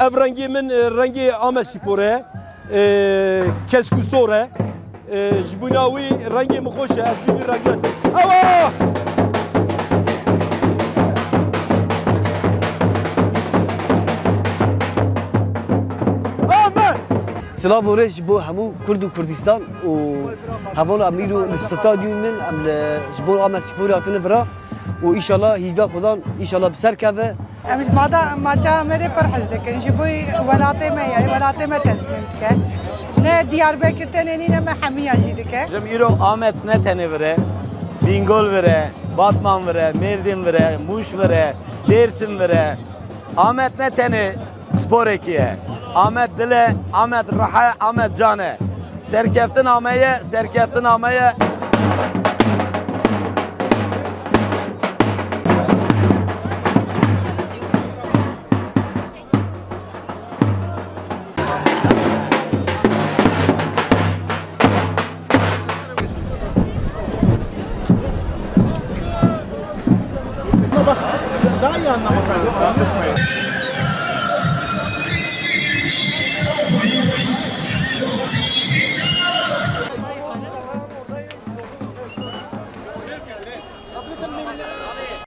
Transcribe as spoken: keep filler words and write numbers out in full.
Ev rengê min, e, rengê Amedspor e. E, kesk û sor e. E, ji bona wî rengê min xweş e. Ez bi vî rengê te. Ewa! Amed! Silav û rêz ji bo hemû Kurd û Kurdistan û hevala em îro li stadyumê ne, em li, ji bo Amedsporê hatine vira û înşallah hêvî Xudan înşallah bi ser keve. Em ji mada, maça Amedê pir hez dikin. Ji bo welatê me ye, welatê me teslîm dike. Ne Diyarbekir tenê nîne, me hemiya jî dike. Ji îro Amed ne tenê vire, Bîngol vire, Batman vire, Mêrdîn vire, Mûş vire, Dêrsim vire. Amed ne tenê sporekî ye. Amed dil e, Amed rih e, Amed can e. Serkeftin ameye, serkeftin ameye. Bak, daha iyi anlamak lazım.